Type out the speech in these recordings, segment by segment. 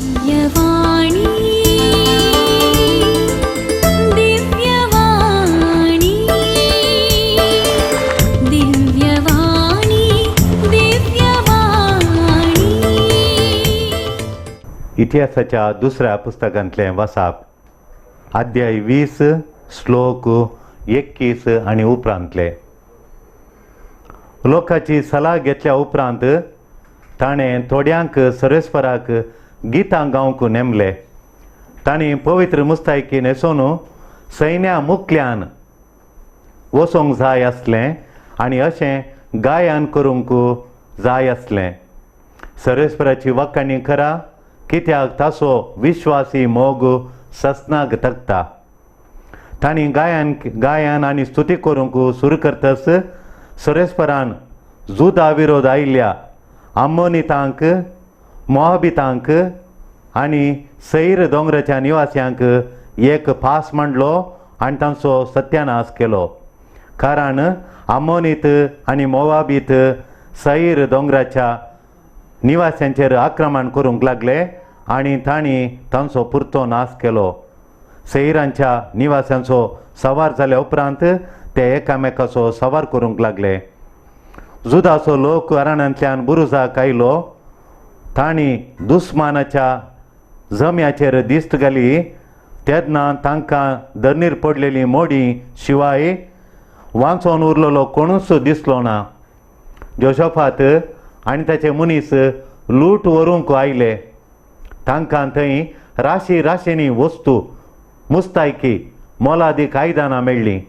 दिव्यवाणी, दिव्यवाणी, दिव्यवाणी, दिव्यवाणी. इतिहासाच्या दुसऱ्या पुस्तकांतलें वसाप, अध्याय 20, श्लोक 21 आनी उपरांतले. लोकांची सलाह घेतल्या उपरांत ताणें थोड्यांक सरेस्पराक गितां गावंक नेमले. तांणी पवित्र मुस्तायकी न्हेसोवन सैन्या मुखल्यान वचोंक जाय आसलें आनी अशें गायन करूंक जाय आसलें: "सरेस्पराची वखाणी करा, कित्याक ताचो विश्वासी मोग ससनाक तगता." तांणी गायन गायन आनी स्तुती करूंक सुरू करतच सरेस्परान जुदा विरोध आयिल्ल्या आमोनितांक, मोहाबितांक आनी सैर दोंगराच्या निवास्यांक एक पास मांडलो आनी तांचो सत्यानाश केलो, कारण आमोनीत आनी मोवाबीत सैर दोंगराच्या निवास्यांचेर आक्रमण करूंक लागले आनी तांणी तांचो पुरतो नाश केलो. सैरांच्या निवास्यांचो सवार जाल्या उपरांत ते एकामेकाचो सवार करूंक लागले. जुदाचो लोक अरण्यांतल्यान बुरुजाक आयलो. तांणी दुस्मानाच्या जम्याचेर दिश्ट घाली तेन्ना तांकां धरणीर पडलेली मोडी शिवाय वांचोन उरलेलो कोणूच दिसलो ना. जोशफात आनी ताचे मनीस लूट व्हरूंक आयले. तांकां थंय राशी राशींनी वस्तू, मुस्तायकी, मोलादीक आयदनां मेळ्ळीं.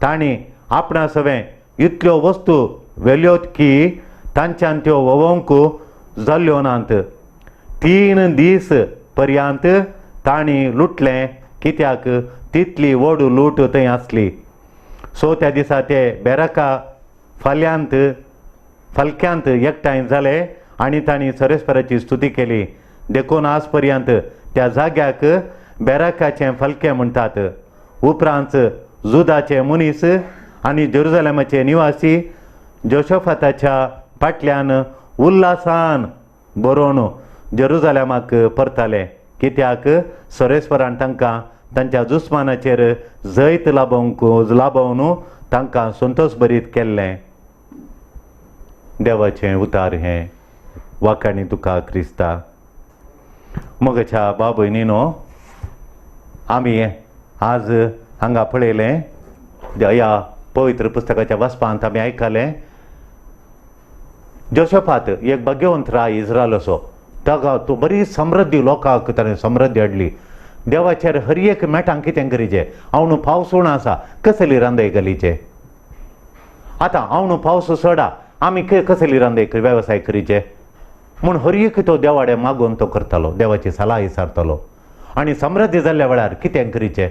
तांणी आपणा सवें इतल्यो वस्तू व्हेल्योत की तांच्यान त्यो व्होवोंक जाल्ल्यो नात. 3 दीस पर्यंत तांणी लुटलें, कित्याक तितली व्हड लूट थंय आसली. सो त्या दिसा ते बेरका फाल्यांत फालक्यांत एकठांय जाले आनी तांणी सरेस्पराची स्तुती केली. देखून आज पर्यंत त्या जाग्याक बेराकाचें फलकें म्हणटात. उपरांत जुदाचे मनीस आनी जेरुजलेमाचे निवासी जोशफाताच्या फाटल्यान उल्हासान बरोवन जेरुजलेमाक परताले, कित्याक सरेस्वरान तांकां तांच्या दुस्मानाचेर जैत लाबोवंक लाबोवन तांकां संतोश भरीत केल्लें. देवाचें उतार हें. वाखाणी तुका क्रिस्ता. मोगाच्या भाव भयणीनो, आमी आज हांगा पळयलें, ह्या पवित्र पुस्तकाच्या वाचपांत आमी आयकलें, जोशफात एक भाग्यवंत राय इस्रायलाचो. ताका तो बरी समृद्धी, लोकांक ताणें समृद्धी हाडली. देवाचेर हर एक मेटांक कितें करीचे? हांव पावस उणो आसा, कसली रांदय घालीचे? आतां हांव पावस चडा, आमी कसली रांदय वेवसाय करीचे म्हूण हर एक तो देवाडे मागून तो करतालो, देवाची सलाह विचारतालो. आनी समृद्धी जाल्ल्या वेळार कितें करीचे?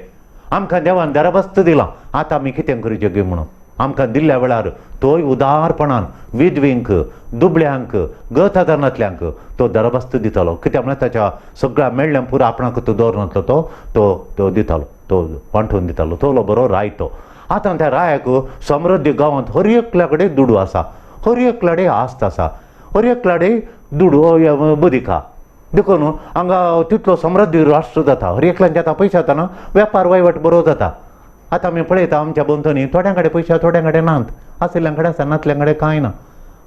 आमकां देवान दरबस्त दिलां, आतां आमी कितें करीचें गी म्हणून आमकां दिल्ल्या वेळार तोय उदारपणान विधवींक, दुबळ्यांक, गत आदार तो दरबस्त दितालो. कित्याक म्हळ्यार ताच्या सगळ्या मेळ्ळ्या पुरो आपणाक तो दवरनासलो. तो तो तो दितालो, तो वांटून दितालो. तोलो बरो राय तो. आतां त्या रायाक समृद्धी, गांवांत हर एकल्या कडेन दुडू आसा, हर एकल्या कडेन आस्त आसा, हर एकल्या कडेन दुडू बदिका. देखून हांगा तितलो समृद्धी राष्ट्र जाता. हर एकल्यान आतां पयशे जाता न्हू, वेपार वयवट बरो जाता. आतां आमी पळयता, आमच्या भोंवतणी थोड्यां कडेन पयशे, थोड्यां कडेन नात. आशिल्ल्यां कडेन आसा, नातल्यां कडेन कांय ना.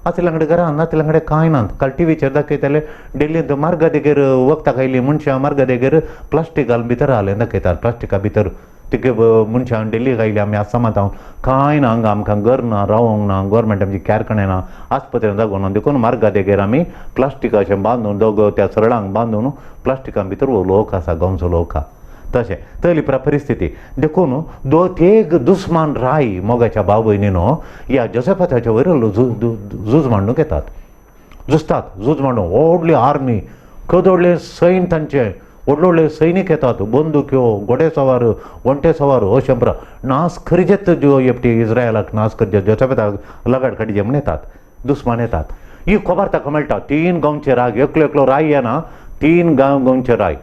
आशिल्ल्यां कडेन घरां, नातल्यां कडेन कांय नात. काल टिवीचेर दाखयताले, दिल्लींत मार्गा देगेर वखदां खायली मनशां, मार्गा देगेर प्लास्टीक घालून भितर आलें दाखयतात. प्लास्टिका भितर तिगे मनशां दिल्ली आयली, आमी आसामांत हांव कांय ना, हांगा आमकां घर ना, रावोंक ना, गोवोरमेंट आमची कॅर ना, आस्पत्रेन जागो ना, देखून मार्गा देगेर आमी प्लास्टिकाचें बांदून दोग त्या सरळांक बांदून प्लास्टिका भितर हो लोक आसा, गांवचो लोक आहा. तशें तली परिस्थिती. देखून दो तेग दुस्मान राय, मोगाच्या भाव भयणीनो, ह्या जोसेफाताच्या वयर झूज मांडूंक येतात, झुजतात. झूज मांडून व्हडली आर्मी, केदो सैन तांचे, व्हडले व्हडले सैनीक येतात, बंदुक्यो, घोडे सवार, वंटे सवार, अशें पुरो नाश करीजेत ज्यो एकटी इस्रायलाक नाश करचे, जोसेफाताक लगाड काडचे म्हण येतात, दुस्मान येतात. ही खबर ताका मेळटा. तीन गांवचे राग, एकलो एकलो राय येना, तीन गांव गांवचे राय.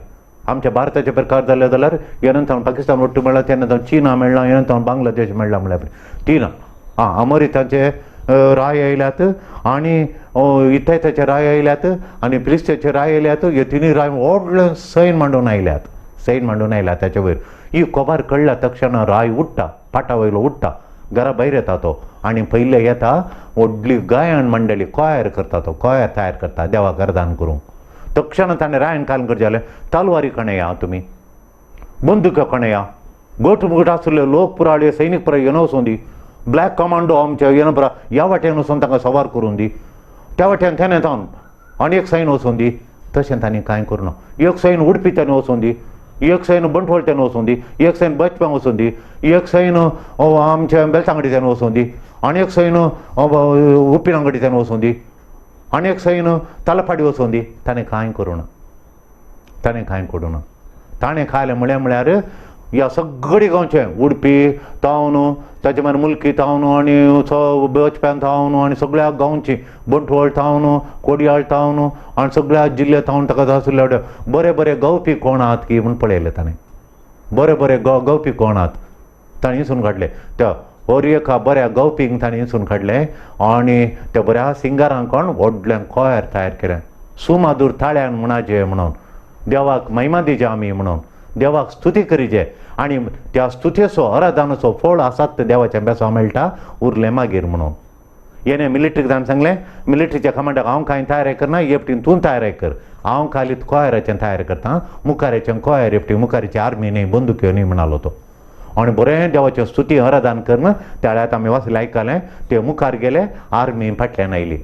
आमच्या भारताचे प्रकार जाले जाल्यार हेनंतर पाकिस्तान ಒಟ್ಟು मेळ्ळा, तेन्ना चीना मेळ्ळा, हेनंतर बांगलादेश मेळ्ळा. म्हळ्यार तीन आं अमेरिकाचे राय आयल्यात आनी इत्तायताचे राय आयल्यात आनी फिलिस्त्याचे राय आयल्यात. हे तिनूय राय व्हडलें सैन मांडून आयल्यात, सैन मांडून आयल्यात. ताचे वयर ही खबर कळ्ळ्या तक्षणा राय उठ्ठा, पाटा वयलो उठ्ठा, घरा भायर येता तो आनी पयले येता व्हडली गायन मंडळी कॉयर करता तो, कॉयर तयार करता देवाक अर्दान करूंक. तक्षणा ताणें रायन काल करचें जालें, तलवारी कणें या तुमी, बंदुका कणें या, गोट मुगट आशिल्ले लोक पुराळे सैनीक पुराय येवन वचूं दी, ब्लॅक कमांडो आमचे येवन पुरा ह्या वाटेन वचून तांकां सवार करूं दी, त्या वाटेन तेणें जावन आनी एक सैन वचूं दी. तशें तांणी कांय करूं ना. एक सैन उडपी ताणें वचूं दी, एक सैन बंटवळ त्यान वचूं दी, एक सैन बचप्यां वचूं दी, एक सैन आमच्या बेलतांगडी त्यान वचूं दी, आनी एक सैन उपिनांगडी त्यान वचूं दी, आनी एक सैन तलपाडी वचूं दी. ताणें कांय करूं ना, ताणें कांय करूं ना. ताणें खायलें म्हळ्यार म्हळ्यार ह्या सगळी गांवचें उडपी तावन ताचे मागीर मुल्की तावन आनी बचप्यान तावन आनी सगळ्या गांवची बंटवळ तावन कोडयाळ तावन आनी सगळ्या जिल्ल्या तावन ताका आशिल्ले बरे बरे गावपी कोण आहात की म्हूण पळयलें ताणें. बरे बरे गावपी कोण आहात ताणें इंसून काडले. त्या हर एका बऱ्या गावपींक ताणें इंसून काडलें आनी त्या बऱ्या सिंगरांक कोण व्हडलें कॉयर तयार केलें. सुमादूर ताळ्यान म्हणाचें म्हणून देवाक महिमा दिवची आमी म्हणून देवाक स्तुती करीचे आनी त्या स्तुतेचो आराधनाचो फळ आसात ते देवाच्या बेसांव मेळटा उरलें मागीर म्हणून. येणे मिलिटरीक ताणें सांगलें, मिलिटरीच्या कमांडाक हांव कांय तयारी करना, एकटीन तूं तयारी कर, हांव खाली कॉयराचें तयार करता, मुखाराचें कॉयर एकटी मुखारीची आर्मी न्ही बंदुक्यो न्ही म्हणालो तो. आनी बरें देवाचें स्तुती आराधन करून त्या वेळार आमी वाचलें आयकलें, ते मुखार गेले, आर्मी फाटल्यान आयली,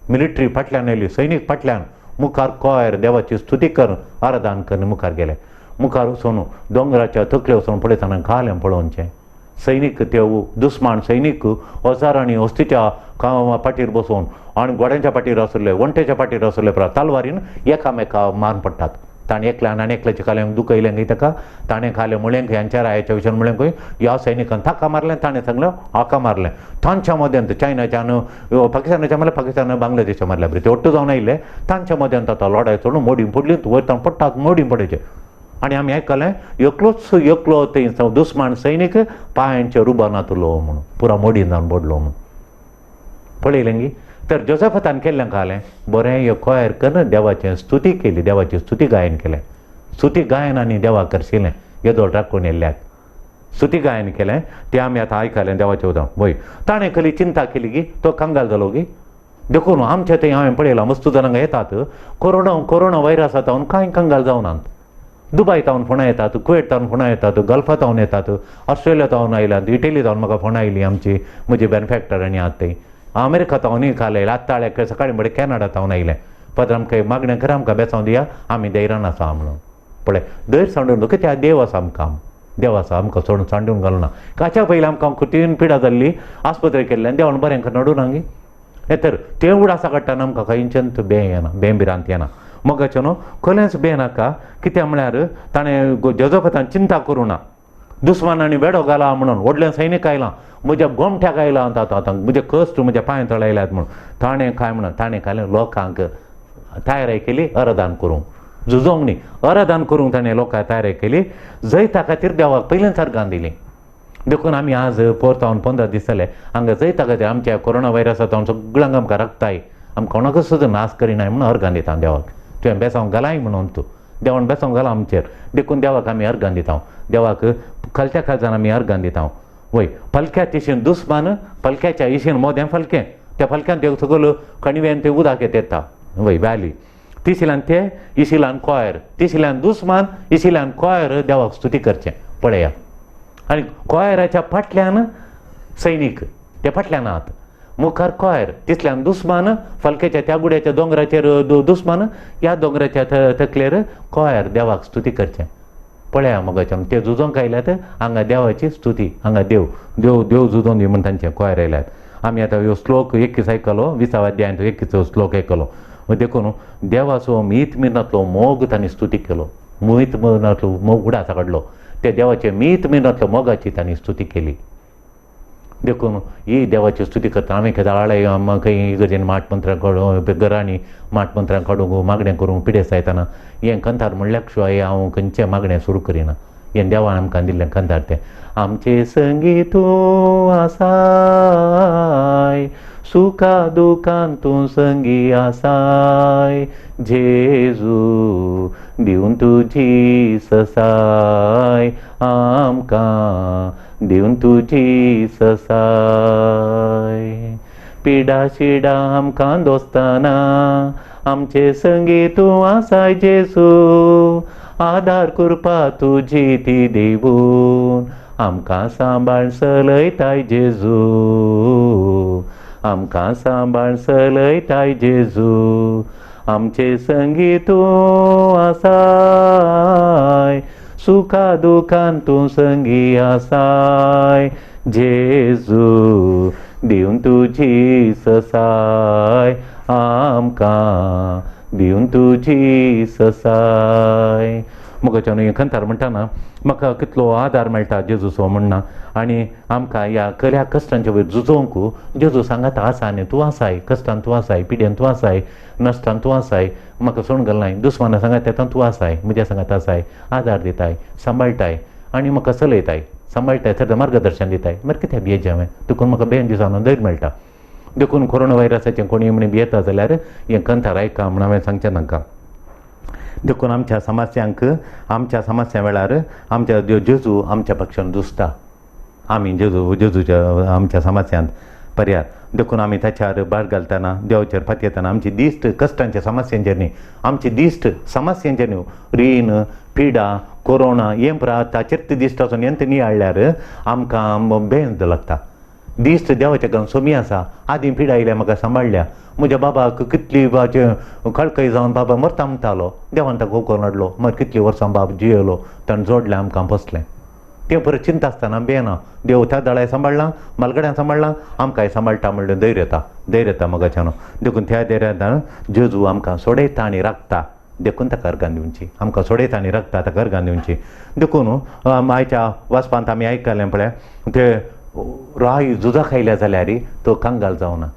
मिलिटरी फाटल्यान आयली, सैनीक फाटल्यान, मुखार कॉयर देवाची स्तुती करून आराधन करून मुखार गेले. मुखार वचून दोंगराच्या तकले वचून पळयतना घालें पळोवचें सैनीक ते दुस्मान सैनीक हजारांनी हस्तीच्या पाटीर बसोवन आनी घोड्यांच्या पाटीर आशिल्ले, वण्टेच्या पाटीर आशिल्ले, तलवारीन एकामेका मारून पडटात. ताणें एकल्यान आनी एकल्याचें खालें दुखयलें खंय ताका, ताणें खालें म्हळें खंय हांच्या रायाच्या विशयान म्हळें खंय ह्या सैनिकान ताका मारलें, ताणें सांगलें हाका मारलें. तांच्या मदेंत चायनाच्यान पाकिस्तानाच्या मारलें, पाकिस्तानान बांगलादेशा मारल्या बरें ते ஒட்டு जावन आयिल्ले. तांच्या मदेंत आतां लडाय चडून मोडीं पडली, वयर ताण पडटात मोडीं पडयचे. आनी आमी आयकलें एकलोच एकलो थंय दुस्मान सैनीक पांयांचेर उबो नातलो म्हणून पुरा मोडीन जावन पडलो म्हणून पळयलें गी. तर जोसेफातान केल्लें कालें बरें एक कोयर करून देवाचें स्तुती केली, देवाची स्तुती गायन केलें, स्तुती गायन आनी देवाक करशिलें येदोळ राखून येल्ल्याक स्तुती गायन केलें. तें आमी आतां आयकलें देवाचें उदक. वय ताणें कसली चिंता केली गी तो कंगाल जालो गी. देखून आमचे थंय हांवें पळयलां मस्तू जाणांक येतात कोरोना व्हायरस आतां कांय कंगाल जावनात. दुबाय तावन फोनां येतात, कुवेट तावन फोनां येतात, गल्फा तावन येतात, ऑस्ट्रेलिया तावन आयल्यात, इटली तावन म्हाका फोनां आयली आमची म्हजी बेनफॅक्टर आनी आहात थंय, अमेरिका तावनूय काल आयले, आत्तां आयले सकाळीं बरें कॅनडा तावन आयलें. पत्र आमकां मागणें कर आमकां बेसांव दिया, आमी धैर्यान आसा म्हणून. पळय धैर्य सांडून कित्याक देव आसा आमकां, देव आसा आमकां सोडून सांडून घालना. काच्या पयलीं आमकां तीन पिडा जाल्ली आस्पत्रे केल्ले देवान बरें करून हाडूं ना गी. हे तर ते उडासा काडटाना आमकां खंयच्यान बें येना, बें भिरांत येना. मोगाचें न्हू खंयच बें नाका. कित्याक म्हळ्यार ताणें जेजोफातान चिंता करूं ना, दुस्मानांनी वेडो घाला म्हणून, व्हडलें सैनीक आयलां म्हज्या गोमट्याक आयलां आतां आतां म्हजे कश्ट म्हज्या पांय तळ आयल्यात म्हणून ताणें काय म्हणून ताणें खालें लोकांक तयारी केली अर्दान करूंक, झुजोंक न्ही अर्दान करूंक ताणें लोकांक तयारी केली. जैता खातीर देवाक पयलींच अर्गां दिलीं. देखून आमी आज पोरतावन 15 दीस जाले हांगा जैता खातीर आमच्या कोरोना व्हायरसा जावन सगळ्यांक आमकां राखताय, आमकां कोणाकूच सुद्दां नाश करिनाय म्हणून अर्गां दिता देवाक. तुवें बेसांव घालाय म्हणून तूं देवान बेसांव घाला आमचेर, देखून देवाक आमी अर्गां दिता, देवाक खालच्या खालच्यान आमी अर्गां दिता. वय फलक्या तिशीन दुस्मान फलक्याच्या इशीन मोदें फलकें, त्या फलक्यान ते सगळो कणव्यान ते उदक येता वय व्हॅली तिशिल्यान ते इशिल्यान कोयर, तिशिल्यान दुस्मान इशिल्यान कोयर देवाक स्तुती करचें पळया. आनी कोयराच्या फाटल्यान सैनीक ते फाटल्यान आहात, मुखार कोयर, तितल्यान दुस्मान फलक्याच्या त्या गुड्याच्या दोंगराचेर दुस्मान, ह्या दोंगराच्या तकलेर कोयर देवाक स्तुती करचें पळया. मोगाच्या ते झुजोंक आयल्यात हांगा देवाची स्तुती, हांगा देव देव देव झुजोन दी म्हूण तांचे कोयर आयल्यात. आमी आतां ह्यो श्लोक 21 आयकलो, 20 अध्यायांत 21 श्लोक आयकलो. देखून देवाचो मीत मिनांतलो मोग तांणी स्तुती केलो, मीत मिनांतलो मोग उडासा काडलो, त्या देवाचे मीत मिनांतल्या मोगाची तांणी स्तुती केली. देखून ही देवाची स्तुती करता. आमी केदाळे खंय इगर्जेन माट मंत्रां काडूं, घरांनी माट मंत्रां काडूंक मागणें करूंक पिडेस्त येताना हें कंतार म्हणल्यार शिवाय हांव खंयचें मागणें सुरू करिना. हें देवान आमकां दिल्लें कंतार तें. आमचे संगी तूं आसाय, सुखा दुखान तूं संगी आसाय जेजू दिवन तुजी ससाय आमकां दिवन तुजी ससाय. पिडा शिडा आमकां दोस्ताना आमचे संगी तूं आसाय जेजू, आदार करपा तुजी ती देवून आमकां सांबाळ चलयताय जेजू, आमकां सांबाळ चलयताय जेजू. आमचे संगी तूं आसाय, सुखा दुखान तूं संगी आसाय जेजू दिवन तुजी ससाय आमकां दिवन तुजी ससाय. मोगाच्यान हें खंतार म्हणटाना म्हाका कितलो आदार मेळटा जेजूचो म्हणना आनी आमकां ह्या खऱ्या कश्टांच्या वयर झुजोवंक जेजू सांगाता आसा आनी तूं आसाय, कश्टान तूं आसाय, पिड्यान तूं आसाय, नश्टान तूं आसाय, म्हाका सोडून घालनाय, दुस्माना सांगात येता तूं आसाय, म्हज्या सांगात आसाय, आदार दिताय, सांबाळटाय आनी म्हाका चलयताय, सांबाळटाय, थंय मार्गदर्शन दिताय. मागीर कित्याक भियेचें हांवें? देखून म्हाका बेन दिसांनो धैर्य मेळटा. देखून कोरोना व्हायरसाचें कोणी म्हण भियेता जाल्यार हें कंतार आयका म्हण हांवें सांगचें तांकां. देखून आमच्या समस्यांक, आमच्या समस्या वेळार आमच्या जेजू आमच्या पक्षान झुजता. आमी जेजू जेजूच्या आमच्या समस्यांत पर्यार. देखून आमी ताच्यार भार घालतना, देवाचेर पातयेतना आमची दिश्ट कश्टांच्या समस्यांचेर न्ही, आमची दिश्ट समस्यांचेर न्हू, रीण, पिडा, कोरोना हें पुरा ताचेर ती दिश्ट आसून हें नियाळ्ळ्यार आमकां बेंद लागता. दिश्ट देवाच्या घरान सोमी आसा. आदीं पिडा आयल्या म्हाका सांबाळ्ळ्या, म्हज्या बाबाक कितली कळकळी जावन बाबा मरता म्हणटालो, देवान ताका उखलून हाडलो, मागीर कितलीं वर्सां बाब जियेलो, ताणें जोडलें आमकां पोसलें. तें परत चिंता आसतना बेना देव त्या दळाय सांबाळ्ळां, म्हालगड्यान सांबाळ्ळां, आमकांय सांबाळटा म्हणलें धैर्य येता, धैर्य येता मोगाच्यान. देखून त्या धैर्यान जेजू आमकां सोडयता आनी राखता. देखून ताका अर्गां दिवची, आमकां सोडयता आनी राखता, ताका अर्गां दिवची. देखून आयच्या वाचपांत आमी आयकलें पळय, ते राय झुजा खायल्या जाल्यार तो कंगाल जावना,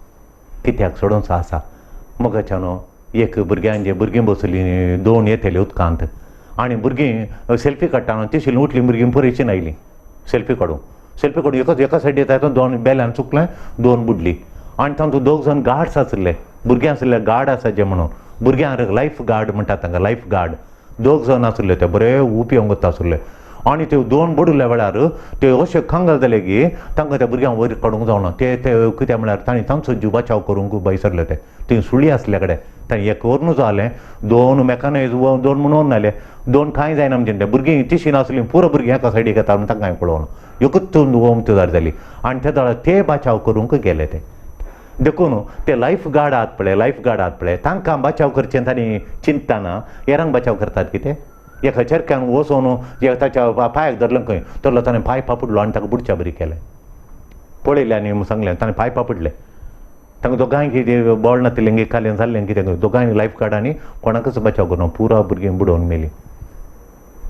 कित्याक सोडोवचो आसा. मोगाच्यान एक भुरग्यांचे भुरगीं बसलीं दोन येतली उदकांत आनी भुरगीं सेल्फी काडटा तिशीं उठलीं भुरगीं पुरेशीन आयलीं सेल्फी काडूं, सेल्फी काडूं एकाच एका सायडी येता दोन बेल्यान चुकलें, दोन बुडली आनी तातूंत दोग जाण गार्ड्स आसले, भुरगीं आसले गार्ड आसा जे म्हणून भुरग्यांक लायफ गार्ड म्हणटात तांकां, लायफ गार्ड दोग जाण आसले ते बरे उपयोग वता आसले आनी ते दोन बुडल्या वेळार ते अशे कंगाल जाले की तांकां त्या भुरग्यांक वयर काडूंक जावना. ते ते कित्याक म्हळ्यार तांणी तांचो जीव बचाव करूंक भायर सरले. ते थंय सुळी आसल्या कडेन तांणी एक व्हरून जालें, दोन मेकानायज दोन म्हणून आयले, दोन कांय जायना म्हणजे भुरगीं तिशी नासलीं, पुरो भुरगीं एका सायडीक येता म्हणून तांकां पळोवन एकूच ओमतदार जाली आनी त्या वेळार ते बचाव करूंक गेले ते. देखून ते लायफ गार्ड आहात पळय, लायफ गार्ड आहात पळय, तांकां बचाव करचें तांणी चिंततना हेरांक बचाव करतात कितें? एका चरक्यान वचोन एक ताच्या पांयाक धरलें खंय, तरलो ताणें पांय पापुडलो आनी ताका बुडच्या बरी केलें. पळयलें आनी सांगलें ताणें पांय पापुडले, तांकां दोगांय कितें बॉल नातिल्लें कालें जाल्लें कितें, दोगांय लायफ गार्ड आनी कोणाकच बचाव करूं पुरा भुरगीं बुडोवन मेलीं.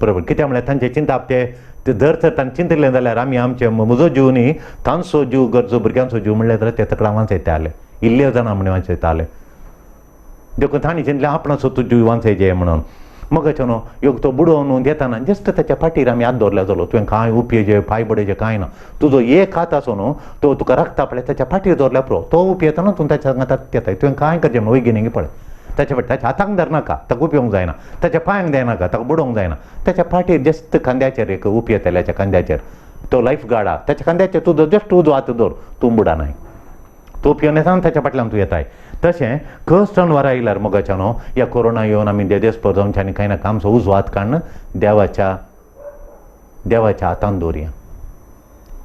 बरोबर कित्याक म्हळ्यार तांचें चिंताप ते जर तर तांणी चिंतिल्लें जाल्यार आमी आमचे म्हजो जीव न्ही तांचो जीव गरजो भुरग्यांचो जीव म्हणल्यार जाल्यार ते तकडां वांचयताले, इल्ले जाणां म्हण वांचयताले. देखून तांणी चिंतलें आपणाचो तूं जीव वांचयचे म्हणून. मगाचो न्हू एक तो बुडोवन येताना जस्ट ताच्या फाटीर आमी हात दवरल्या जालो, तुवें कांय उपयेजे पांय बडयचे कांय ना, तुजो एक हात आसो न्हू तो तुका राखता पळय ताच्या फाटीर दवरल्या पुरो, तो उपयेतना तूं ताच्या हातात येताय, तुवें कांय करचें म्हणून वैगिनीक पळय ताच्या फाटी ताच्या हातांक धरनाका, ताका उपयोंक जायना, ताच्या पांयांक जायनाका, ताका बुडोवंक जायना, ताच्या फाटीर जस्ट खांद्याचेर एक उपयेतल्याच्या खांद्याचेर तो लायफ गार्ड आहा ताच्या खांद्याचेर तुजो जस्ट उजो हात दवर, तूं बुडनाय, तो पिवन येता ताच्या फाटल्यान तूं येताय. तशें कश्ट वारा आयल्यार मोगाच्या न्हू ह्या कोरोना येवन आमी देदेस्पर जावचे आनी कांय नाका, आमचो उजो हात काडून देवाच्या देवाच्या हातान दवरया,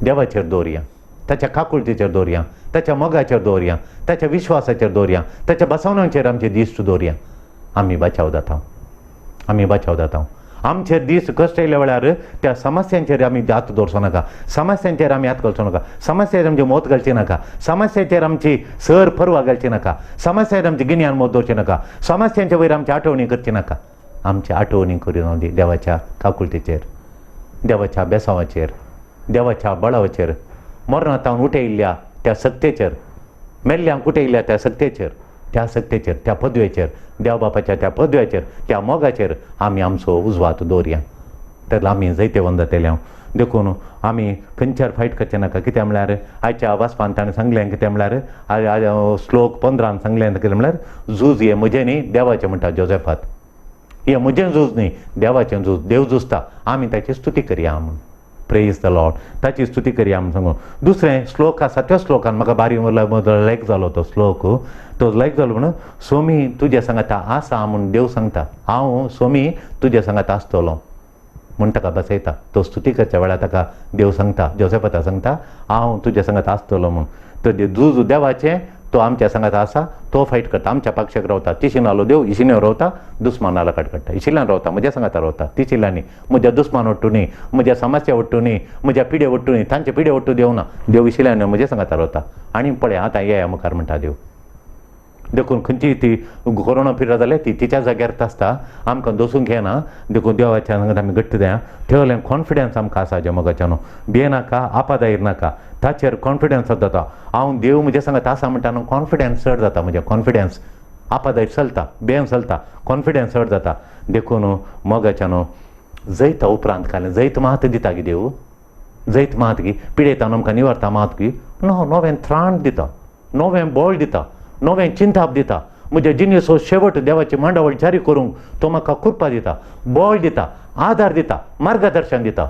देवाचेर दवरया, ताच्या काकुळतीचेर दवरया, ताच्या मोगाचेर दवरया, ताच्या विश्वासाचेर दवरया, ताच्या बसवणाचेर आमचे दिश्ट दवरया, आमी बचाव जाता, आमी बचाव जाता. आमचे दीस कश्ट आयल्या वेळार त्या समस्यांचेर आमी हात दवरचो नाका, समस्यांचेर आमी हात घालचो नाका, समस्याचेर आमची मत घालची नाका, समस्याचेर आमची सर परवा घालची नाका, समस्याचेर आमची गिन्यान मत दवरची नाका, समस्यांच्या वयर आमची आठवणी करची नाका. आमची आठवणी करून दी देवाच्या काकुळतीचेर, देवाच्या बेसांवाचेर, देवाच्या बळाचेर, मरणांत उठयल्ल्या त्या सत्तेचेर, मेल्ल्यांक उठयल्ल्या त्या सत्तेचेर, त्या सत्तेचेर, त्या पदवेचेर, देव बापाच्या त्या पदव्याचेर, त्या मोगाचेर आमी आमचो उजवात दवरया. तर आमी जैतेवंत जातले. देखून आमी खंयच्यार फायट करचें नाका. कितें म्हळ्यार आयच्या वाचपान ताणें सांगलें कितें म्हळ्यार श्लोक 15 सांगलें कितें म्हळ्यार झूज हें म्हजें न्ही देवाचें म्हणटा जोसेफात. हें म्हजें झूज न्ही देवाचें झूज, देव झुजता, आमी ताची स्तुती करया म्हूण. प्रेज the Lord, ताची स्तुती करया म्हूण सांगू. दुसरें श्लोक आसा, त्या श्लोकान म्हाका बारी लायक जालो तो श्लोक. तो लायक जालो म्हणून सोमी तुज्या सांगाता आसा म्हूण देव सांगता, हांव सोमी तुज्या सांगाता आसतलो म्हूण ताका बसयता. तो स्तुती करच्या वेळार ताका देव सांगता, जोसेफाता सांगता हांव तुज्या सांगाता आसतलो म्हूण. तर झूज देवाचें, तो आमच्या सांगाता आसा, तो फायट करता, आमच्या पक्षाक रावता. तिशिनालो देव इशिन्यान रावता, दुस्मानाला काट काडटा. इशिल्यान रावता, म्हज्या सांगाता रावता, तिशिल्यांनी म्हज्या दुस्मान वट्टू न्ही, म्हज्या समस्या वट्टू न्ही, म्हज्या पिडे वट्टू न्ही, तांचे पिडे वट्टू देव ना, देव इशिल्यान म्हज्या सांगाता रावता. आनी पळय आतां येया मुखार म्हणटा देव. देखून खंयची ती कोरोना पिरियड जाल्यार ती तिच्या जाग्यार आसता, आमकां दसूंक येना. देखून देवाच्या सांगात आमी घट्ट जाया, तेवल्यान कॉन्फिडन्स आमकां आसा जे मोगाच्यानो. भियेनाका, आपादायर नाका, ताचेर कॉन्फिडन्स जाता. हांव देव म्हज्या सांगात आसा म्हणटा न्हू, कॉन्फिडन्स चड जाता म्हजें, कॉन्फिडन्स आपादायर चलता, बेन चलता, कॉन्फिडन्स चड जाता. देखून मोगाच्यानो जैता उपरांत खालें जैत मात दिता गी देव, जैत मात गी पिडेता आमकां निवारता मात गी नो, नवें त्राण दिता, नवें बळ दिता, नवें चिंताप दिता. म्हज्या जिणेचो शेवट देवाची मांडावळ जारी करूंक तो म्हाका कृपा दिता, बळ दिता, आदार दिता, मार्गदर्शन दिता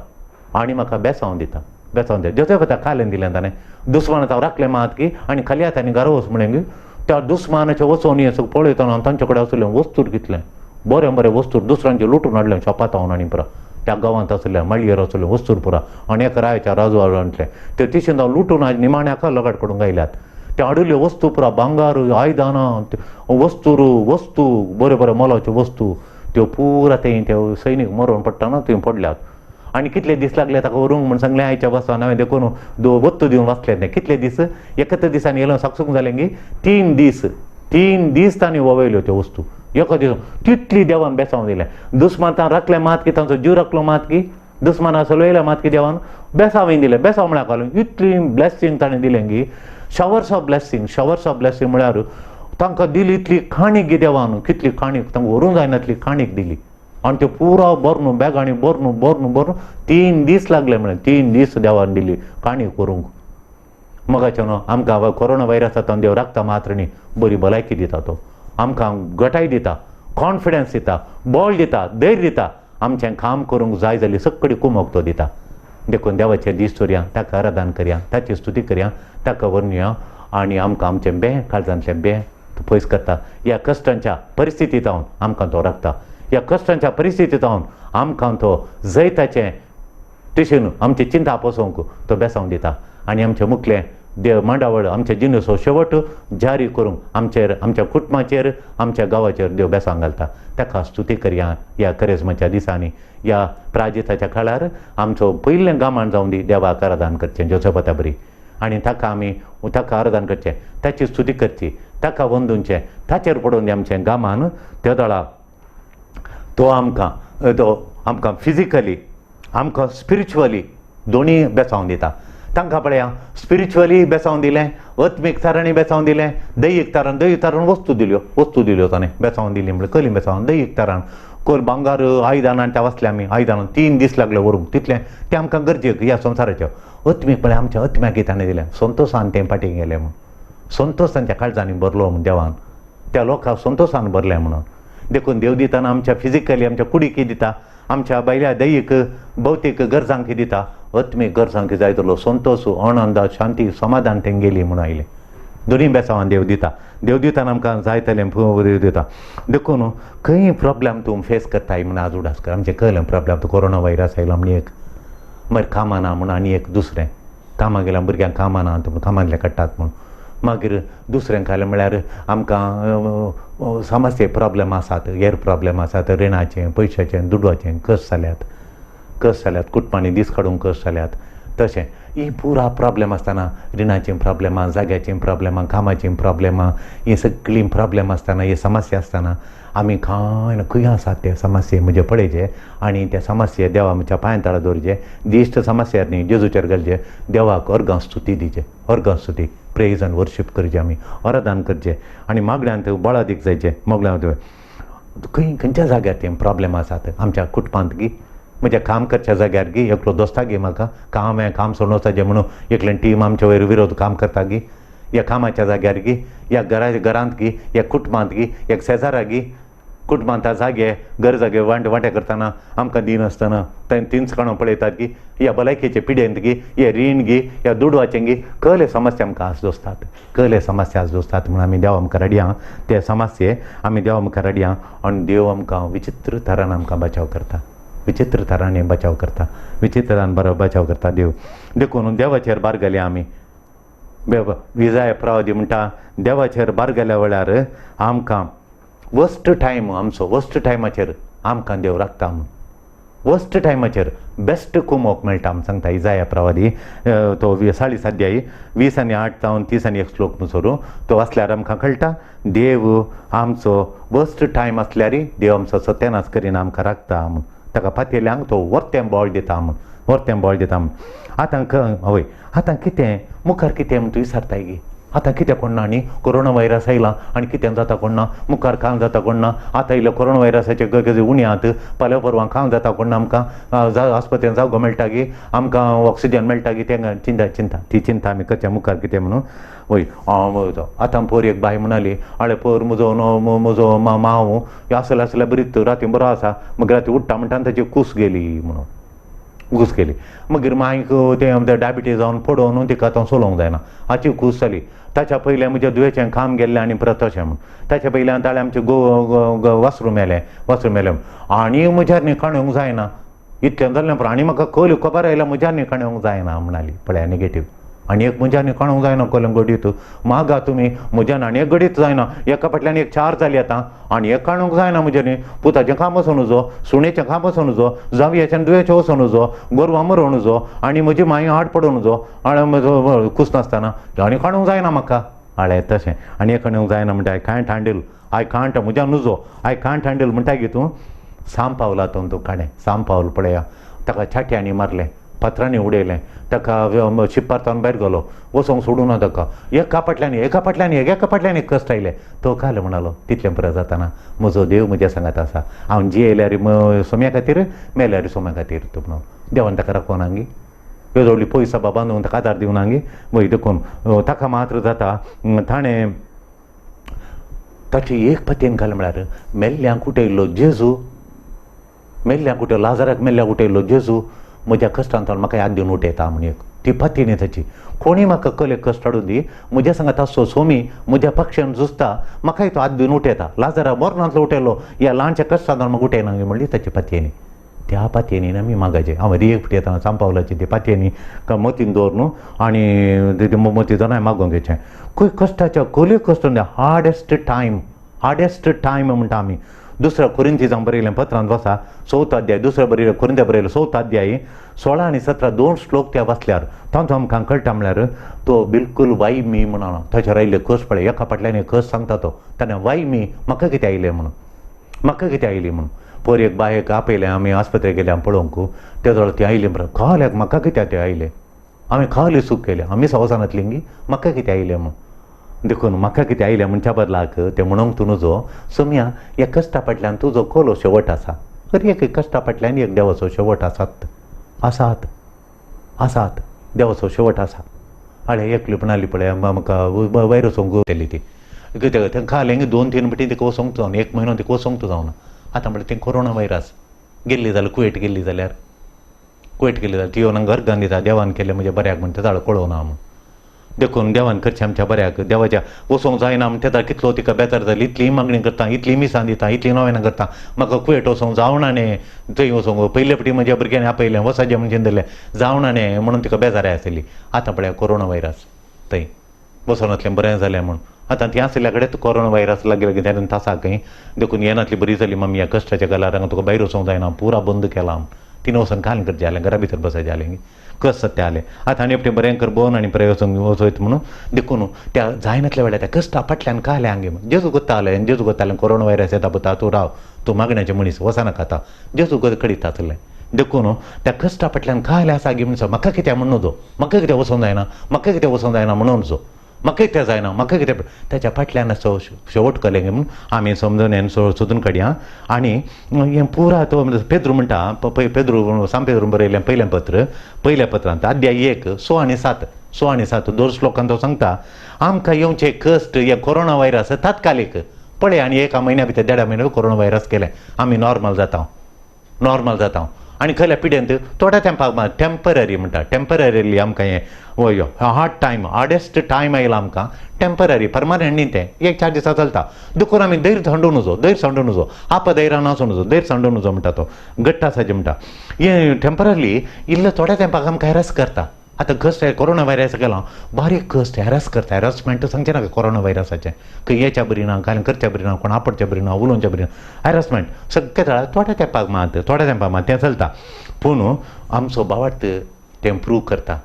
आनी म्हाका बेसांव दिता, बेसांव दिता. जोसेफाता कालें दिलें ताणें, दुस्मानाक हांव राखलें मात की आनी खाली आनी घरा वच म्हणलें की त्या दुस्मानाचें वचोन हें सगळें पळयतना तांचे कडेन आसलें वस्तूर कितलें बरें बरें वस्तूर दुसऱ्यांचें लुटून हाडलें शॉपांत हांव आनी पुरा त्या गांवांत आसलें माळयेर आसलें वस्तूर पुरा आनी एका रायाच्या राजवाडांतलें ते तिशेन हांव लुटून आज निमाण्याका लगाड करून गायल्यात. ते हाडिल्ल्यो वस्तू पुरा भांगार आयदनां वस्तूर वस्तू बऱ्यो बऱ्यो मोलाच्यो वस्तू त्यो पुरा ते सैनीक मरोन पडटा थंय पडल्यात. आनी कितले दीस लागले ताका व्हरूंक म्हूण सांगलें आयच्या बसान हांवें देखून वत्तू दिवन वाचलें तें. कितले दीस एकच दिसांनी येयलो साकसूंक जालें गी 3 दीस, 3 दीस तांणी वळयल्यो त्यो वस्तू एका दिसा. तितली देवान बेसांव दिलें. दुस्मान तां राखलें मात की तांचो जीव राखलो मात की दुस्माना सलयलें मात की देवान बेसांव दिलें. बेसांव म्हळ्यार घालून इतली ब्लेसींग ताणें दिलें की showers of blessing, showers of blessing म्हळ्यार तांकां दिली इतली काणीक गी देवान, कितली काणीक तांकां व्हरूंक जायना इतली काणीक दिली. आनी त्यो पुरा भरून बॅगांनी भरून भरून भरून 3 दीस लागले म्हळ्यार 3 दीस देवान दिली काणीक व्हरूंक. मगाचें न्हू आमकां कोरोना व्हायरस आतां देव राखता मात्र न्ही, बरी भलायकी दिता तो, आमकां गटाय दिता, कॉन्फिडन्स दिता, बळ दिता, धैर्य दिता, आमचें काम करूंक जाय जाल्यार सगळी कुमोक तो दिता. देखून देवाचे दीस चोरया, ताका आराधन करया, ताची स्तुती करया, ताका वर्णुया आनी आमकां आमचें बें काळजांतलें बें तो पयस करता. ह्या कश्टांच्या परिस्थितींत आमकां तो राखता, ह्या कश्टांच्या परिस्थितींत आमकां तो जैताचें तशें आमचें चिंता पसोवंक तो बेसांव दिता आनी आमचें मुखलें देव मांडावळ आमच्या जिणेचो शेवट जारी करूंक आमचेर, आमच्या कुटुंबाचेर, आमच्या गांवाचेर देव बेसांव घालता. ताका स्तुती करया. ह्या करेजमाच्या दिसांनी, ह्या प्राजिताच्या काळार आमचो पयलें गामान जावन दी देवाक आराधन करचें जोसेफाता बरी आनी ताका आमी ताका आराधन करचें, ताची स्तुती करची, ताका वंदुचें, ताचेर पडून दी आमचें गामान. त्या दळा तो आमकां, तो आमकां फिजिकली, आमकां स्पिरिच्युअली दोनी बेसांव दिता. तांकां पळया स्पिरिच्युअली बेसांव दिलें, आत्मीक तारांनी बेसांव दिलें, दैहीक तारान, दैहीक तारान वस्तू दिल्यो, वस्तू दिल्यो ताणें बेसांव दिली म्हळ्यार कली बेसांव दैहीक तारान कोर भांगार आयदनां त्या वाचले आमी आयदनां 3 दीस लागले व्हरूंक तितलें तें आमकां गरजेक ह्या संवसाराचें. आत्मीक पळय आमच्या आत्म्याक ताणें दिलें, संतोशान तें फाटीं गेलें म्हूण, संतोश तांच्या काळजांनी भरलो म्हूण देवान त्या लोकांक संतोशान भरलें म्हणून. देखून देव दिताना आमच्या फिजिकली आमच्या कुडीक दिता, आमच्या भायल्या दैहीक भौतीक गरजांक दिता, आत्मीक गरजांक जाय जालो संतोश, आनंद, शांती, समाधान तेंगेली म्हूण आयलें. दोनी बेसांवान देव दिता. देव दिताना आमकां जाय तलें दिता. देखून खंय प्रॉब्लेम तूं फेस करताय म्हूण आज उडास कर. आमचें कळलें प्रॉब्लेम, तो कोरोना व्हायरस आयलो म्हण एक, मागीर कामां ना म्हूण आनी एक दुसरें, कामां गेल्या भुरग्यांक कामां ना कामांतलें काडटात म्हूण, मागीर दुसरें खालें म्हळ्यार आमकां समस्ये प्रॉब्लेम आसात, हेर प्रॉब्लेम आसात, रिणाचें, पयशाचें, दुडवाचें, कस जाल्यात, कस जाल्यात, कुटुंबांनी दीस काडूंक कस जाल्यात. तशें ही पुरा प्रॉब्लेम आसतना रिणाचीं प्रॉब्लेमां, जाग्याचीं प्रॉब्लेमां, कामाचीं प्रॉब्लेमां, हीं सगळीं प्रॉब्लेम आसतना, ही समस्या आसतना आमी कांय ना खंय आसात ते समस्ये म्हजे पळयचे आनी त्या समस्ये देवा आमच्या पांयां तळा दवरचे, दिश्ट समस्यार न्ही जेजूचेर घालचे, देवाक अर्गां स्तुती दिवचे, अर्गां स्तुती, प्रेज आनी वर्शीप करचें, आमी आराधन करचें आनी मागण्यांत बळादीक जायचें. मागण्यांत खंय खंयच्या जाग्यार ते प्रॉब्लेम आसात आमच्या कुटुंबांत गी, म्हज्या काम करच्या जाग्यार गी एकलो दोस्ता गी म्हाका काम हें काम सोडून वचपाचें म्हणून एकल्यान टीम आमच्या वयर विरोध काम करता गी, ह्या कामाच्या जाग्यार गी, ह्या घरांत गी, ह्या कुटुंबांत गी, एक शेजारा गी, कुटुंबांत जागे घर जागे वांटे वांटे करतना आमकां दिनासतना थंय तींच काणून पळयतात गी, ह्या भलायकेचे पिडेंत गी, हे रीण गी, ह्या दुडवाचें गी, कहले समस्या आमकां आज दोसतात, कहले समस्या आज दोसतात म्हूण आमी देवा मुखार हाडया ते समस्ये आमी देवा मुखार हाडया आनी देव आमकां विचित्र तरान आमकां बचाव करता, विचित्र तरांनी बचाव करता, विचित्र तरान बरो बचाव करता देव. देखून देवाचेर भार घालया आमी. विजाय प्रवादी म्हणटा देवाचेर भार घाल्या वेळार आमकां वर्स्ट टायम आमचो वर्स्ट टायमाचेर आमकां देव राखता म्हूण, वर्स्ट टायमाचेर बेस्ट कुमोक मेळटा म्हूण सांगता इजाया प्रवादी. तो 40 अध्यायी 20 आनी 8 जावन 30 आनी 1 श्लोक सोडूं तो वाचल्यार आमकां कळटा देव आमचो वर्स्ट टायम आसल्यार देव आमचो सत्यानाश करीना, आमकां राखता म्हूण. ताका पातयेल्यांक तो वर्तें बळ दिता म्हूण, वर्तें बळ दिता म्हूण. आतां हय आतां कितें मुखार कितें म्हूण तूं विचारताय गी, आतां कितें कोण ना न्ही कोरोना व्हायरस आयला आनी कितें जाता कोण ना, मुखार काम जाता कोण ना, आतां इल्लें कोरोना व्हायरसाचे गरजे उण्यात फाल्यां परवां काम जाता कोण ना, आमकां आस्पत्रेन जागो मेळटा गी, आमकां ऑक्सिजन मेळटा गी, तें चिंता चिंता ती चिंता आमी करच्या मुखार कितें म्हणून. वय आतां पोर एक बाय म्हणाली आळे पोर म्हजो म्हजो मांव आसले आसल्यार बरीच राती बरो आसा, मागीर राती उठ्ठा म्हणटा ताची कूस गेली म्हणून, कूस गेली. मागीर मांयक तें डायबिटीज जावन पडोवन तिका आतां चलोवंक जायना हाची कूस जाली. ताच्या पयलें म्हज्या दुयेचें काम गेल्लें आनी परत तशें म्हूण, ताच्या पयल्यान ताणें आमचें गो वासरूं मेलें, वासरूं मेलें आनी म्हज्यार न्ही काणूंक जायना इतलें जालें पूण आनी म्हाका कल खबर आयल्या म्हज्यान न्ही काणूंक जायना म्हणाली. पळया नेगेटीव आनी एक म्हज्यान न्ही काणूंक जायना कलम घडीत मागा तुमी म्हज्यान आनी एक घडीत जायना, एका फाटल्यान एक 4 जाली आतां आनी एक काणूंक जायना म्हज्या न्ही, पुताचें काम वचों नुजो, सुणेचें काम वचों नुजो, जावयाचें दुयेचें वचों नुजो, गोरवां मरों नुजो आनी म्हजी मांय हाड पडों नुजो, आनी म्हजो कूस नासतना आनी काणूंक जायना म्हाका. आळे तशें आनी एक काणूंक जायना म्हणटा I can't handle, I can't म्हज्यान नुजो, I can't handle म्हणटा गी तूं साम पावला तो तूं काणें साम पावल. पळया ताका छाटयांनी मारलें, फातरांनी उडयलें, ताका शिप्पार भायर गेलो, वचोंक सोडूं ना ताका, एका फाटल्यान एका फाटल्यान एका फाटल्यान एक कश्ट आयले. तो काल म्हणालो तितलें पुरो जाताना म्हजो देव म्हज्या सांगात आसा, हांव जियेल्यार सोम्या खातीर मेल्यार सोम्या खातीर तूं म्हणून. देवान ताका राखोना गी, येदोळी पयसो बांदून ताका आदार दिवना गी. वय देखून ताका मात्र जाता ताणें ताची एक पतीन घाल म्हळ्यार मेल्ल्यांक उठयल्लो जेजू, मेल्ल्यांक उठयलो लाजराक मेल्ल्यांक उठयल्लो जेजू म्हज्या कश्टांतल्यान म्हाका याद दिवन उठयता म्हण एक ती पातयेनी ताची. कोणी म्हाका कले कश्ट हाडून दी म्हज्या सांगात आसचो सोमी म्हज्या पक्षान झुजता म्हाकाय तो हात दिवन उठयता, लाजरा मरणांतलो उठयलो ह्या ल्हानच्या कश्टांतल्यान म्हाका उठयना म्हणली ताची पातयेनी. त्या पातयेनीन आमी मागायचे. हांव एक फावटी येतना सांपावलाची ती पातयेनी मतीन दवर न्हू आनी मती दवर हांवें मागोवंक घेवचें. खंय कश्टाच्या कले कश्ट हार्डेस्ट टायम, हार्डेस्ट टायम म्हणटा आमी. दुसऱ्या कोरिंथीजांक बरयलें पत्रांत वसा 4 अध्याय, दुसऱ्या बरयलें कोरिंथ्या बरयलें 4 अध्याय 16 आनी 17 2 श्लोक त्या वाचल्यार तांचो आमकां कळटा म्हळ्यार तो बिलकूल वाय मी म्हणून ताचेर आयिल्ले कस पळय एका फाटल्यान एक कस सांगता तो ताणें वाय मी म्हाका कितें आयलें म्हणून, म्हाका कितें आयली म्हणून. पोर एक बायक आपयलें आमी आस्पत्रेक गेले आमी पळोवंक, ते जाल्यार ती आयली म्हणून खाल्याक म्हाका कित्याक तें आयलें, आमी खाली चूक केल्या, आमी संवसारांतली गी म्हाका कितें आयलें म्हणून. देखून म्हाका कितें आयलें म्हणच्या बदलाक तें म्हणूंक तूं नुजो सोम्या ह्या कश्टा फाटल्यान तुजो कोलो शेवट आसा, हर एक कश्टा फाटल्यान एक देवाचो शेवट आसात आसात आसात, देवाचो शेवट आसा. आळे एकली म्हणाली पळय म्हाका वयर वचोंक गेली ती कित्याक तें खालें 2-3 फावटी तिका वचोंक जावना, 1 म्हयनो तिका वचोंक जावना. आतां म्हणल्यार तें कोरोना व्हायरस गेल्ली जाल्यार कुवेट गेल्ली जाल्यार, कुवेट गेल्ली जाल्यार ती येवन गर्गान दिता देवान केलें म्हज्या बऱ्याक म्हण तें कळोवना म्हूण. देखून देवान करचें आमच्या बऱ्याक, देवाच्या वचोंक जायना म्हण तेदा कितलो तिका बेजार जाली, इतली मागणी करता, इतली मिसां दिता, इतली नोवेनां करता, म्हाका कुवेट वचोंक जावना न्ही थंय वचोंक, पयले फावटी म्हज्या भुरग्यांनी आपयलें वचाचें म्हण चिंतलें जावना न्ही म्हणून तिका बेजाराय आसली. आतां पळया कोरोना व्हायरस थंय वचोनातलें बरें जालें म्हूण आतां ती आशिल्ल्या कडेन कोरोना व्हायरस लागीं लागीं तेन्ना तासाक देखून येनातली बरी जाली मम्मी ह्या कश्टाच्या गलार हांगा तुका भायर वचोंक जायना पुरा बंद केला, तिणें वचोन खाल करचें जालें घरा भितर बसायचें जालें कस सत्य आलें. आतां आनी एकटें बरें कर बोन आनी बरें वचोंक वचयत म्हणून देखून त्या जायनातल्या वेळार त्या कश्टा फाटल्यान कालें आंगे जेजू गोत्तालें, जेजू गोत्तालें कोरोना व्हायरस येता पुता तूं राव तूं मागण्याचें मनीस वचनाका आतां जेजू कडीत आसलें. देखून त्या कश्टा फाटल्यान कालें आसा गे म्हणून म्हाका कित्याक म्हणून जो म्हाका कित्याक वचोंक जायना, म्हाका कित्याक वचोंक जायना म्हणून जो म्हाका कितें जायना, म्हाका कितें, ताच्या फाटल्यान असो शेवट कलें म्हणून आमी समजून हें सोदून काडया. आनी हें पुरा तो पेद्रू म्हणटा, पेद्रू सांत पेद्रू बरयलें पयलें पत्र, पयल्या पत्रांत अध्याय 1 6 आनी 7, 6 आनी 7 दोन श्लोकांत तो सांगता आमकां येवचे कश्ट हे कोरोना व्हायरस तात्कालीक पळय, आनी एका म्हयन्या भितर देडा म्हयन्या कोरोना व्हायरस केलें आमी नॉर्मल जाता, नॉर्मल जाता. आनी खंयल्या पिड्यांत थोड्या तेंपाक टेंपररी म्हणटा, टेंपररीली आमकां हें वयो हार्ड टायम, हार्डेस्ट टायम आयला आमकां, टेंपररी परमनंट न्ही तें, एक 4 दिसां चलता. देखून आमी धैर्य सांडून नजो, धैर्य सांडून नजो, आपधैर्यान आसूं नजो, धैर्य सांडून नजो म्हणटा तो, घट्ट आसाचें म्हणटा. हें टेंपररी इल्लें थोड्या तेंपाक आमकां हॅरस करता. आतां कश्ट कोरोना व्हायरस गेला, बारीक कश्ट हॅरस करता, हॅरसमेंट सांगचें नाका कोरोना व्हायरसाचें, खंय येच्या बरी ना, कांय करच्या बरी ना, कोण आपडच्या बरी ना, उलोवच्या बरी ना, हॅरसमेंट सगळें थोड्या तेंपाक मात, थोड्या तेंपाक मात तें चलता. पूण आमचो भावार्थ तें प्रूव करता.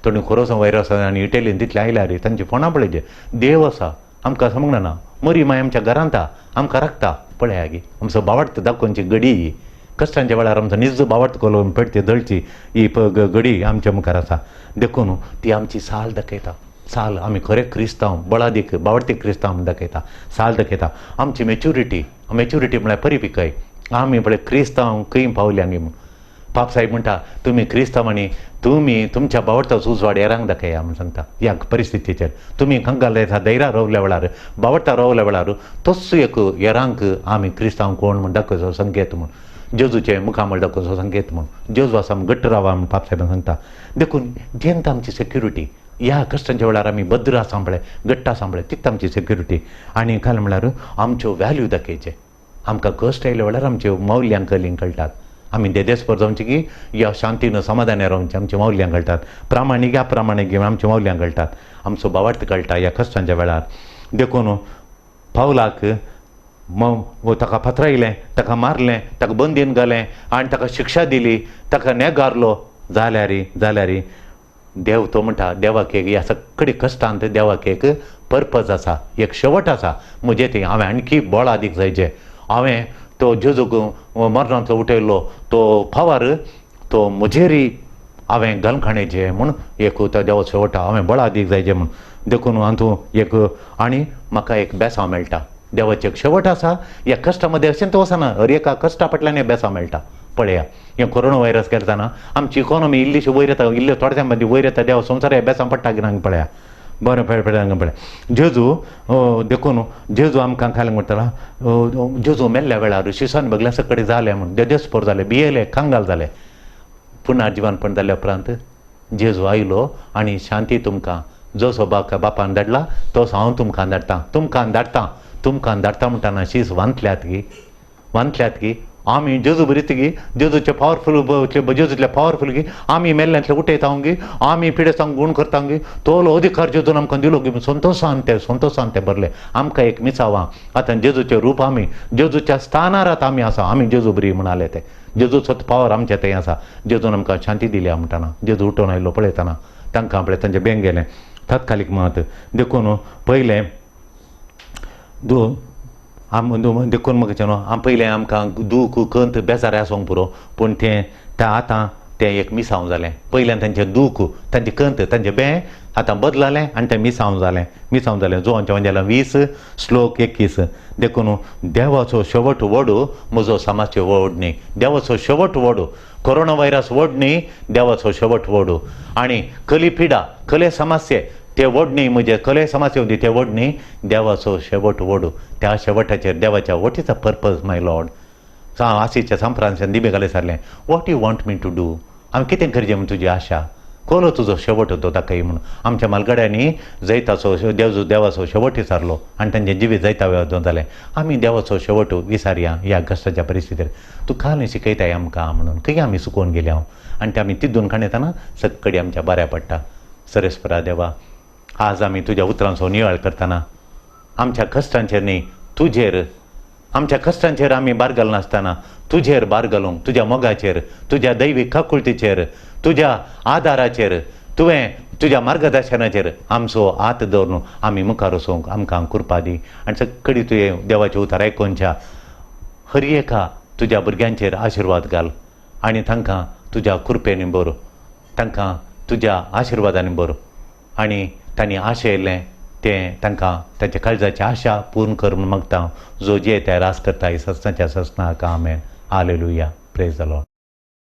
थोडी कोरोना व्हायरस आनी इटलीन तितलें आयल्यार तांची फोणां पळयचे, देव आसा आमकां समजना ना, मरी माय आमच्या घरांत आमकां राखता, पळया गे आमचो भावार्थ दाखोवची घडी ही, कश्टांच्या वेळार आमचो निज भावार्थ करून पेटती दळची ही घडी आमच्या मुखार आसा. देखून ती आमची साल दाखयता, साल आमी खरें क्रिस्तांव बळादीक बावडती क्रिस्तांव म्हूण दाखयता, साल दाखयता आमची मॅच्युरिटी. मॅच्युरिटी म्हळ्यार परिपिकाय, आमी पळय क्रिस्तांव खंय पावल्या आमी म्हूण. पाप साहेब म्हणटा तुमी क्रिस्तांव आनी तुमी तुमच्या बावडताचो उजवाड हेरांक दाखया म्हूण सांगता. ह्या परिस्थितीचेर तुमी कंगाल येता धैर्या रोवल्या वेळार, बावडता रोवल्या वेळार तोच एक हेरांक आमी क्रिस्तांव कोण म्हूण दाखोवचो संकेत म्हूण, जेजूचें मुखामळ दाखोवचो संकेत म्हूण, जेजू आसा म्हूण घट्ट रावा म्हूण पाप साहेबान सांगता. देखून जेन्ना आमची सेक्युरिटी ह्या कश्टांच्या वेळार आमी भद्र आसा पळय, घट्ट आसा पळय, तीच आमची सेक्युरिटी. आनी काल म्हळ्यार आमच्यो व्हॅल्यू दाखयचे, आमकां कश्ट आयल्या वेळार आमच्यो मौल्यां कलींक कळटात, आमी देदेस्पर जावचें की ह्या शांतीन समाधानान रावचें, आमची मौल्यां कळटात, प्रामाणीक अप्रामाणीक घेवन आमची मौल्यां कळटात, आमचो भावार्थ कळटा ह्या कश्टांच्या वेळार. देखून पावलाक ताका फातरायलें, ताका मारलें, ताका बंदीन घालें आनी ताका शिक्षा दिली, ताका नेगारलो, जाल्यार जाल्यार देव तो म्हणटा देवाक एक ह्या सगळे कश्टांत देवाक एक पर्पज आसा, एक शेवट आसा म्हजें तें, हांवें आणखी बळ आदीक जायचें, हांवें तो जेजूक मरणांतलो उठयलो तो पावर तो म्हजेरय हांवें घालखाणेचें म्हूण एक तो देवा शेवटा हांवें बळ आदीक जायचें म्हूण. देखून हातूं एक आनी म्हाका एक बेसांव मेळटा, देवाचें एक शेवट आसा ह्या कश्टा मदें, अशें तो वचना, हर एका कश्टा फाटल्यान हें बेसांव मेळटा. पळया हें कोरोना व्हायरस केलतना आमची इकॉनॉमी इल्लीशी वयर येता, इल्ले थोड्या तेंपा मदीं वयर येता, देव संवसार हे बेसांव पडटा की ना पळया, बरें पळय पळया पळया. जेजू देखून जेजू आमकां खालें म्हणटना जेजू मेल्ल्या वेळार शिसान बगल्या सकडेन जालें म्हूण देदेस्पोर जालें, भियेले, कंगाल जाले. पुनर्जीवनपण जाल्या उपरांत जेजू आयलो आनी शांती तुमकां जसो बापान धाडला तसो हांव तुमकां धाडटा, तुमकां धाडटा, तुमकां धाडटा म्हणटाना शीस वांतल्यात की, वांतल्यात की आमी जेजू बरी गी, जेजूचे पावरफूल, जेजूतले पावरफूल गी, आमी मेल्ल्यांतले उठयता गी, आमी पिडेस्तांक गुण करता गी, तोलो अधिकार जेजून आमकां दिलो गी, संतोशान ते, संतोशान ते भरले. आमकां एक मिसावां आतां जेजूचें रूप आमी जेजूच्या स्थानार आतां आमी आसा, आमी जेजू बरी म्हणाले ते, जेजूचो पावर आमच्या थंय आसा, जेजून आमकां शांती दिल्या म्हणटाना जेजू उठोवन आयलो पळयतना तांकां पळय तांचें बेंग गेलें तात्कालीक मत. देखून पयलें देखून म्हाका न्हू आम पयलें आमकां दूख खंत बेजार आसूंक पुरो, पूण तें आतां तें एक मिसांव जालें. पयल्यान तांचें दूख, तांचें खंत, तांचें बें आतां बदललें आनी तें मिसांव जालें, मिसांव जालें. जुवांच्या वंजाला 20 श्लोक 21. देखून देवाचो शेवट व्हड, म्हजो समाजचो व्हड न्ही, देवाचो शेवट व्हड, कोरोना व्हायरस व्हड न्ही, देवाचो शेवट व्हड. आनी कली पिडा, कले समस्ये ते व्हड न्ही, म्हजे कले समस्या होती ते व्हड न्ही, देवाचो शेवट व्हड. त्या शेवटाचेर देवाच्या what is a purpose my lord, आसीच्या सांफ्रांसान दिबे घाले सारलें, what you want me to do, हांवें कितें करचें म्हूण तुजी आशा, कोलो तुजो शेवट तो दाखय म्हूण. आमच्या मालगड्यांनी जैताचो देव देवाचो शेवट विसारलो आनी तांचें जिवीत जैता वेळ जालें. आमी देवाचो शेवट विसारया ह्या कश्टाच्या परिस्थितीर, तूं काल शिकयताय आमकां म्हणून खंय आमी सुकोवन गेले हांव, आनी ते आमी तितून काडयतना सगळी आमच्या बऱ्या पडटा. सरेस्परा देवा, आज आमी तुज्या उतरांचो नियाळ करतना आमच्या कश्टांचेर न्ही तुजेर, आमच्या कश्टांचेर आमी बार घालनासतना तुजेर बार घालूंक, तुज्या मोगाचेर, तुज्या दैवीक काकुळतीचेर, तुज्या आदाराचेर, तुवें तुज्या मार्गदर्शनाचेर आमचो हात दवरून आमी मुखार वचूंक आमकां कृपा दी. आनी सगळी तुवें देवाचें उतर आयकुनच्या हर एका तुज्या भुरग्यांचेर आशिर्वाद घाल आनी तांकां तुज्या कृपेन भर, तांकां तुज्या आशिर्वादांनी भर. आनी तांणी आशयलें तें तांकां तांच्या काळजाची आशा पूर्ण कर म्हूण मागता, जो जे तयार आस करता ससनाच्या ससनाक. आमेन. Hallelujah. Praise the Lord.